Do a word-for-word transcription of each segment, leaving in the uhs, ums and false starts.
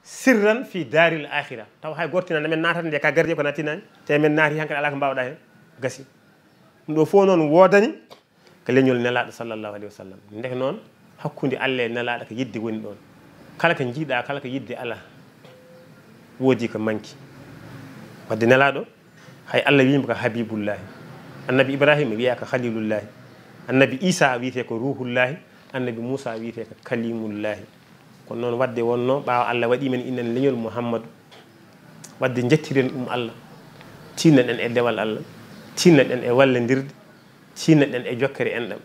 sirran fi daril akhira. Taw hay gortina men naatata nde ka gardi ko natinani. Te men naati hankadi ala ko mbawɗa hen. Gasi. Ɗum ɗo fof noon woodani ko leñol Nelaaɗo sallallahu alayhi wa sallam. Ndeke noon, hakkunde Allah e Nelaaɗo ko yidde woni ɗoon. Kala ko njiiɗa, kala ko yidde alaa, woodi ko manki. Wadde Nelaaɗo, hay Allah wiima ko Habibullahi. Annabi Ibrahima wiya ko Khalilullahi. Annabi Isa wiyetee ko Ruhullahi. Annabi Musa wiyetee ko Kalimullahi. Kono noon, wadde wonno, ɓaawo Allah waɗi men inen leñol Muhammadu, wadde njettiren ɗum Allah, tinnoɗen e dewal Allah, tinnoɗen e wallandirde, tinnoɗen e jokkere enɗam.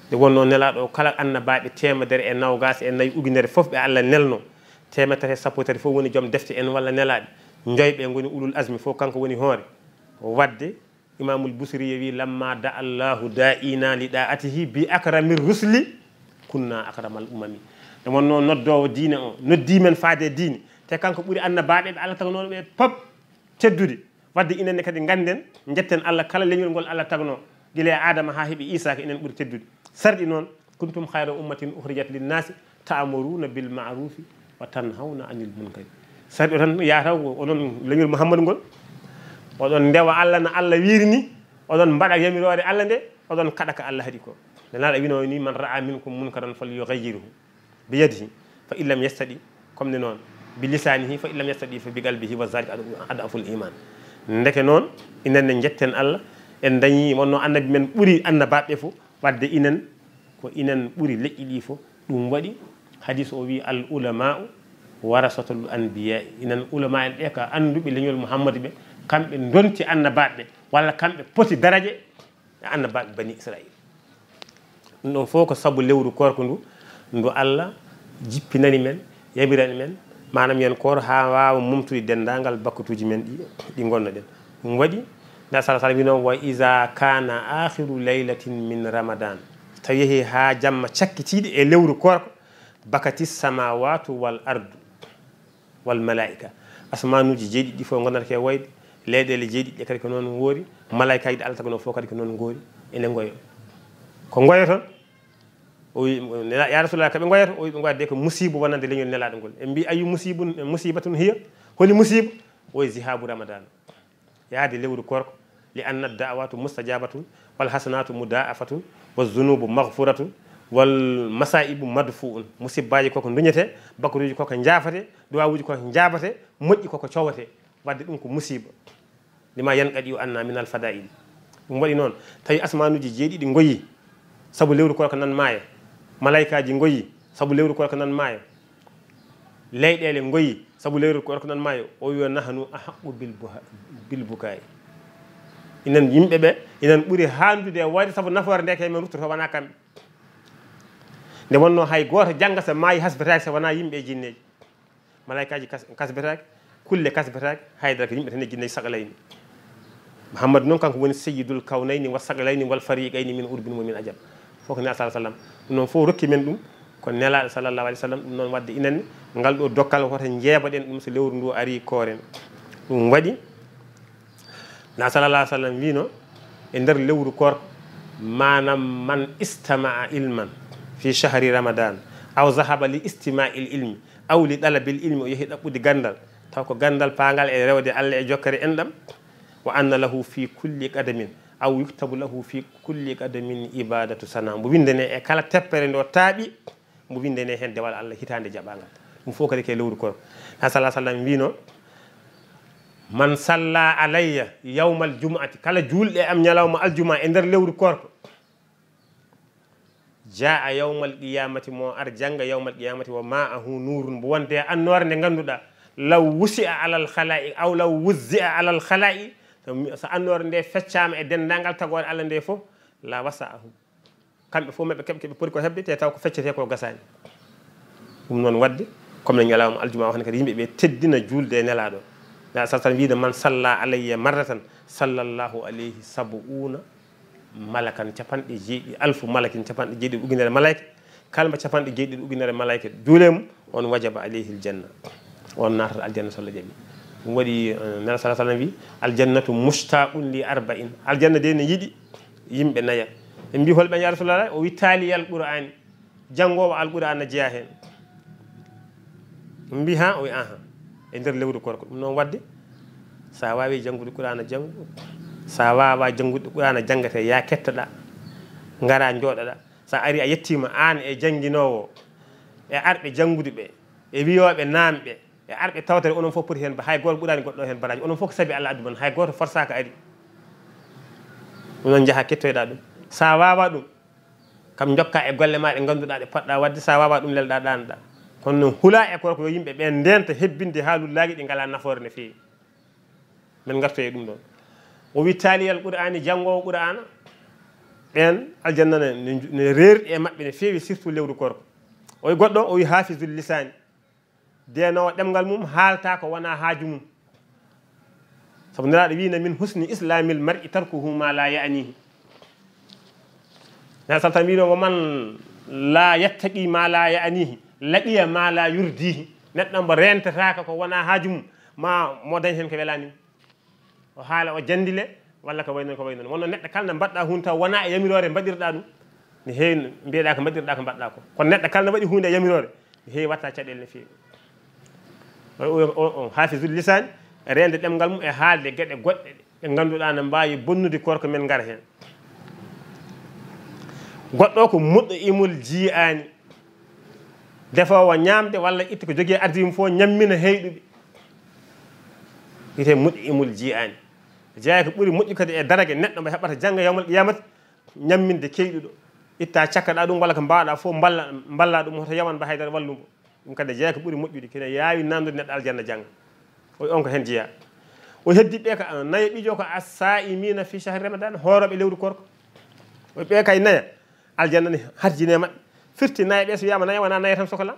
Nde wonno Nelaaɗo o, kala annabaaɓe teemedere e noogaas e nayi ujunere fof ɓe Allah nelno, teemedere e sappo e tati fof woni joom defte en walla nelaaɓe, njoyɓe ngoni ulul azmi fof, kanko woni hoore. Wadde Imamul Busiri wi, "Lamma da Allahu da'ina li da'atihi bi akrami rusli, kunna akramal umami." Nde wonno noddoowo diine o noddi men faade e diine, te kanko ɓuri annabaaɓe ɓe Allah tagnooɓe ɓe pop teddude. Wadde inen ne kadi ngannden, njetten Allah kala leñol ngol Allah tagno, gila e Adama haa heɓi Isa, ko inen ɓuri teddude. Sarɗi noon, "Kuntum khayra ummatin ukhrijat linnasi, ta'muruna bil ma'rufi wa tanhawna anil munkari." Sarɗi o tan yataw ko onon leñol Muhammadu ngol, oɗon ndewa Allah no Allah wiiri ni, oɗon mbaɗa yamiroore Allah nde, oɗon kaɗa ko Allah haɗi ko. Nde Nelaaɗo wino ni, "Man ra'a minkum munkaran falyughayyirhu bi yadihi, fa in lam yastati," comme ne noon, "bi lisanihi, fa in lam yastati fa bi qalbihi, wa zalika ad'aful iman." Ndeke noon, inen ne njetten Allah, en dañi wonno annabi men ɓuri annabaaɓe fof, wadde inen ko inen ɓuri leƴƴi ɗi fof. Ɗum waɗi hadis o wi, "Al ulama'u warasatul anbiya." Inen ulama en ɓe ko annduɓe leñol Muhammadu ɓe, kamɓe ndonti annabaaɓe ɓe, walla kamɓe poti daraje e annabaaɓe bani Israil. Ɗum ɗon fof ko sabu lewru koorko ndu, ndu Allah jippinani men, yamirani men, maanaam yen koor haa waawa momtude denndaangal bakkatuuji men ɗi, ɗi ngonnoɗen. Ɗum waɗi, Nelaaɗo sallallahu alaihi wasallam wino, "Wa iza kana akhiru laylatin min Ramadan." So tawi yehi haa jamma cakkitiiɗo e lewru koorko, bakati samawatu wal ardu wal malaika. Asmanuuji jeeɗiɗi ɗi fof ngondata ko e woyde, leyɗeele jeeɗiɗi ɗe kadi ko noon ngoori, malaikaaji ɗi Allah tagnoo fof kadi ko noon ngoori, ene ngoyo. Ko ngoyo toon? O wi, "Ya Rasulullah, ko ɓe ngoyata?" O wi, "Ɓe ngoyata de ko musiba wonande leñol Nelaaɗo ngol." En mbi, "Ayu musibun, musibatun hiya?" Holi musiba? O wi, "Zihabu Ramadan." Yaade lewru koorko, "Li anna da'awatu mustajabatun, wal hasanatu mudaafatun, wa zunubu maghfuratun, wal masaibu madfuun." Musibbaaji koko nduñete, bakruuji koko njaafate, duwawuuji koko njaabate, moƴƴi koko cowate. Wadde ɗum ko musiba. "Lima yanqadi anna min al fadail." Ɗum waɗi noon, tawi asmanuuji jeeɗiɗi ngoyi sabu lewru koorko nan maaya, malaikaaji ngoyi sabu lewru koorko nan maaya, leyɗeele ngoyi sabu lewru koorko nan maaya. O wi, "Nahnu ahaqqu bil buha-, bil bukai." Inen yimɓe ɓe, inen ɓuri haandude e woyde sabu nafoore nde kay men ruttoto wona kamɓe. Nde wonno hay gooto jannga so maayi hasbetaake so wona yimɓe e jinneeji. Malaikaaji kas-, kasbetaake, kulle kasbetaake, haydara ko yimɓe tan e jinneeji saqalayni. Muhammadu noon kanko woni sayyidul kawnayni wa saqalayni wal fariqayni min urbin wa min ajam. Fof ko Nelaaɗo sallallahu alaihi wasallam. Ɗum noon fof rokki men ɗum ko Nelaaɗo sallallahu alaihi wasallam. Ɗum noon wadde inen ngal ɗo dokkal hoto njeebaɗen ɗum so lewru ndu ari kooren. Ɗum waɗi Nelaaɗo sallallahu alaihi wasallam wino e nder lewru koorko, maanaam, "Man istama'a ilman fi shahri Ramadan, aw zahaba li istima'il ilmi, aw li talabil ilmi," o yehi ɗaɓɓude ganndal, taw ko ganndal paangal e rewde Allah e jokkere enɗam, "wa anna lahu fi kulli qadamin, aw yuktabu lahu fi kulli qadamin ibadatu sana." Mbo winndane e kala teppere nde o taaɓi, mbo winndane heen dewal Allah hitaande jaɓaangal. Ɗum fof kadi ko e lewru koorko. Nelaaɗo sallallahu alaihi wasallam wino, "Man salla alayya yawmal jumu'ati," kala juulɗo e am ñalawma aljuma e nder lewru koorko, "jaa yawmal qiyamati," mo ar jannga yawmal qiyamati, "wa ma'ahu nurun," mbo wonde e annoore nde ngannduɗaa, "law wusi'a alal khala'i, aw law wuzzi'a alal khala'i," so, so annoore nde feccaama e denndaangal tagoore Allah nde fof, "la wasa'ahum." Kamɓe fof maɓɓe keɓ keɓe poti ko heɓde, te taw ko feccete ko gasaani. Ɗum noon wadde, comme no ñalawma aljuma o hannde kadi, yimɓe ɓe teddina juulde e Nelaaɗo. Nelaaɗo sallallahu alaihi wasallam wiide, "Man salla alayya marratan, sallallahu alayhi sab'una malakan," capanɗe jeeɗiɗi, alfu malakin, capanɗe jeeɗiɗi ujunere malayka. Kala mo capanɗe jeeɗiɗi ujunere malayka juule mum, on wajaba alayhi aljanna. On naatata aljanna so Allah jaɓi. Ɗum waɗi, eh, Nelaaɗo sallallahu alaihi wasallam wi, "Aljannatu mushtaqun li arba'in." Aljanna de ne yiɗi yimɓe naya. Ɓe mbi, "Hol ɓen ya Rasulullah?" O wi, "Taliyal Qur'ani, janngoowo Al Qur'an na jeyaa heen. Mbi ha o wi aha, e nder lewru korko ɗum noon wadde. Sa wawi janngude qur'ana, janngu. Sa wawa janngude qur'ana, janngate, ya kettoɗa, ngara jooɗoɗa. Sa ari a yettima an e jannginowo, e arɓe janngude ɓe, e wiyoɓe namɓe, e arɓe tawtere, onon fof poti hen ba, hay goto ɓurani goɗɗo hen baraji. Onon fof ko sabi Allah addu mon, hay goto forsaka ari. Ɗum noon jaaha kettoyɗa ɗum. Sa wawa ɗum, kam jokka e golle ma ɗe ngannduɗa ɗe poɗɗa wadde. Sa wawa ɗum, lelɗa, ɗanɗa. Kono noon hula e korko, yo yimɓe ɓe ndenta hebbinde haalullaji ɗi ngala nafoore no feewi. Men ngartoye ɗum ɗon. O wi taliyal qur'ani, janngowo qur'ana, ɓen aljanna ne, ne, ne rerɗi e maɓɓe no feewi, surtout lewru korko. O wi goɗɗo, o wi hafizul lisani, denowo ɗemngal mum, haalta ko wona haaju mum. Sabu Nelaaɗo wiino, "Min husni islamil mar'i tarkuhu ma la ya'nihi." Nelaaɗo sallallahu alaihi wasallam wiino, "Wa man la yattaqi ma la ya'nihi, laqiya ma la yurdihi." Neɗɗo mbo rentataka ko wona haaju mum, ma mo dañ hen ko welani mo. O haala, o jandile, walla ko way noon, ko way noon. Wonno neɗɗo kala nde mbaɗɗa hunde taw wona e yamiroore mbaɗirɗa ɗum, ne heewi mbiyeɗa ko mbaɗirɗa ko mbaɗɗa ko. Kono neɗɗo kala ne waɗi hunde e yamiroore, ne heewi watta caɗeele no feewi. O, o, o, o hafizul lisani, reende ɗemngal mum e haalde geɗe goɗɗe ɗe ngannduɗaa ne mbaawi bonnude korka men, ngara heen. Goɗɗo ko muɗɗo imul jiyaani, defoowo ñaamde walla itta ko jogii ardi mum fof, ñammina heyɗuɓe. Wiyetee muɗɗo imul jiyaani. Jeyaa ko ɓuri moƴƴu kadi e daraja neɗɗo mo heɓata jannga yawmal qiyamati, ñamminde keyɗuɗo. Itta cakkaɗa ɗum walla ko mbaɗa fof, mballa, mballa ɗum, hoto yawan mba haydara wallu mbo. Ɗum kadi jeyaa ko ɓuri moƴƴude, kene yaawi nandude neɗɗo aljanna jannga. O, on ko heen jeyaa. O heddi ɓe ka, nayo ɓijo ko as-sa'imina fi shahri ramadan, hooroɓe lewru korko. O ɓe kay naya, aljanna ne harjine maɓɓe. Firti naya ɓe, so wiyama naya, wona naya tan sokola.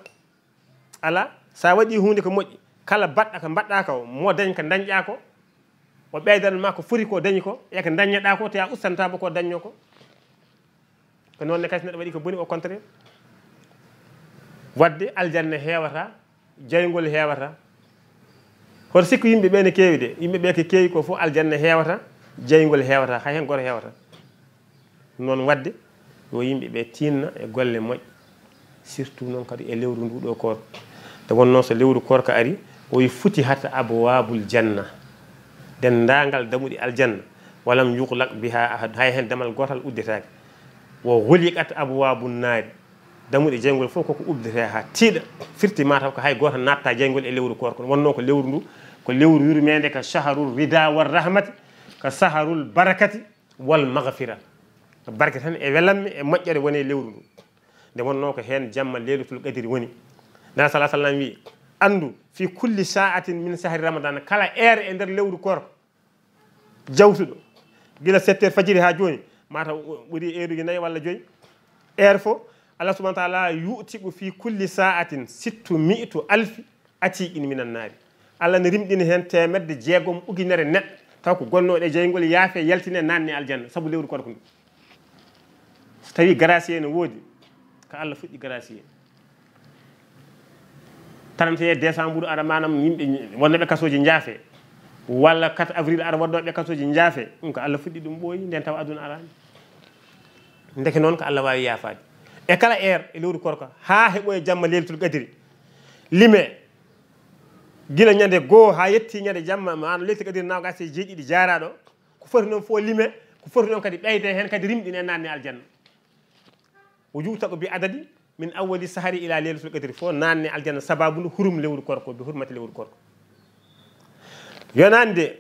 Ala, sa waɗi hunde ko moƴƴi, kala baɗɗa ko mbaɗɗa ko, mo dañ ko dañƴa ko, o ɓeydan ma ko foti ko dañi ko, e ko daññaɗa ko, te a ustanta mo ko dañño ko. Ko noon ne kadi neɗɗo waɗi ko boni, au contraire. Wadde aljanna heewata, jayngol heewata. Hoto sikku yimɓe ɓe ne keewi de, yimɓe ɓe ko keewi ko fof aljanna heewata, jayngol heewata, hay heen goto heewata. Noon wadde, yo yimɓe ɓe tinna e golle moƴƴe, surtout noon kadi e lewru ndu ɗo koor. Nde wonnoo so lewru koorka ari, o wi futihat abwabul janna, denndaangal damuɗi aljanna, walam yuglaq biha ahad, hay heen damal gootal uddetaake. Wa ghuliqat abwabun naari, damuɗe jayngol fof koko uddete haa tiiɗa, firti mataw ko hay gooto natta jayngol e lewru koorka. Wonnoo ko lewru ndu, ko lewru yurmeende, ka shahrur rida war rahmati, ka shahrul barakati wal maghfira. Barke tan e welamme e moƴƴere woni e lewru ndu. Nde wonnoo ko heen jamma Leylatul Qadri woni. Nela sallallahu alaihi wasallam wi, "Andu fi kulli sa'atin min shahri ramadan," kala heure e nder lewru koorka jawtuɗo, gila sept heures fajiri haa jooni, mataw ɓuri heure uji nayi walla joyi. Heure fof, Allah subhanahu wa ta'ala yu'tiqu fi kulli sa'atin sittu mi'atu alfi atiqin minan naari. Allah ne rimɗini heen teemedde jeegom ujunere neɗɗo, taw ko gonnooɗo e jayngol, yaafe, yaltine, naanne aljanna, sabu lewru koorka ndu. So tawi gracier ne woodi, ko Allah fuɗɗi gracier. Trente et un décembre ara, maanaam yimɓe wonnoɓe kasooji njaafe, walla quatre avril ara, wonnoɓe kasooji njaafe, ɗum ko Allah fuɗɗi ɗum ɓooyi, nden tawa aduna araani. Ndeke noon ko Allah waawi yaafaade. E kala heure e lewru koorka, haa heɓoya jamma Leylatul Qadri. Lime, gila ñande goo haa yetti ñande jamma, maanaam Leylatul Qadri noogaas e jeeɗiɗi jaaraɗo, ko foti noon fof lime, ko foti noon kadi ɓeyde heen kadi rimɗine e naanne aljanna. O yu'taqu bi adadi min awwali sahari ila Leylatul Qadri, fof naanne aljanna sababu ndu hurum lewru koorka, bi hurmati lewru koorka. Yonande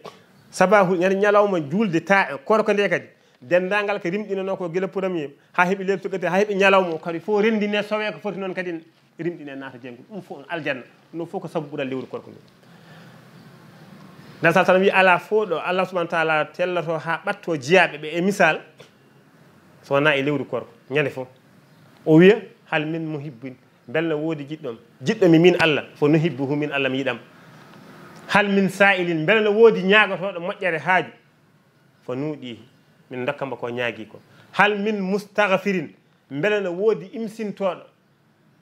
sababu ñande ñalawma juulde ta koorka nde kadi, denndaangal ko rimɗinanoo ko gila premier haa heɓi Leylatul Qadri, haa heɓi ñalawma o kadi fof renndine, sowe ko foti noon kadi rimɗine naata jayngol. Ɗum fof aljanna, ɗum fof ko sabu ɓural lewru koorka ndu. Nela sallallahu alaihi wasallam wi, ala fof ɗo Allah subhanahu wa ta'ala telloto haa ɓatto jiyaaɓe ɓe e misal, so wonaa e lewru koorka, ñande fof. O wiya, hal min muhibbin, mbele no woodi jiɗɗo am? Jiɗɗo mi min Allah, fa nuhibbuhu, min Allah mi yiɗam. Hal min sa'ilin, mbele no woodi ñaagotooɗo moƴƴere haaju? Fa nu'dihi, min ndokka mbo ko ñaagi ko. Hal min mustaghfirin, mbele no woodi imsintooɗo?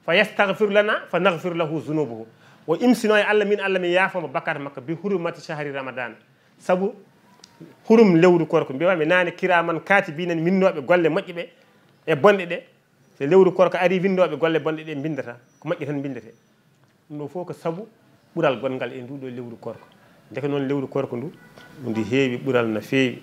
Fa yastaghfiru lana, fa naghfiru lahu zunubahu. O imsino e Allah, min Allah min yaafo mo bakkaat makko, bi hurmati shahri ramadan. Sabu hurum lewru koorka, mbiwa mi naane, kiraman katibina, winnooɓe golle moƴƴe ɓe e bonɗe ɗe. So lewru koorka ari, winnooɓe golle bonɗe ɗe mbindata, ko moƴƴe tan mbindete. Ɗum ɗo fof ko sabu ɓural gongal e ndu ɗo lewru koorko. Ndeke noon lewru koorko ndu, ndi heewi ɓural no feewi.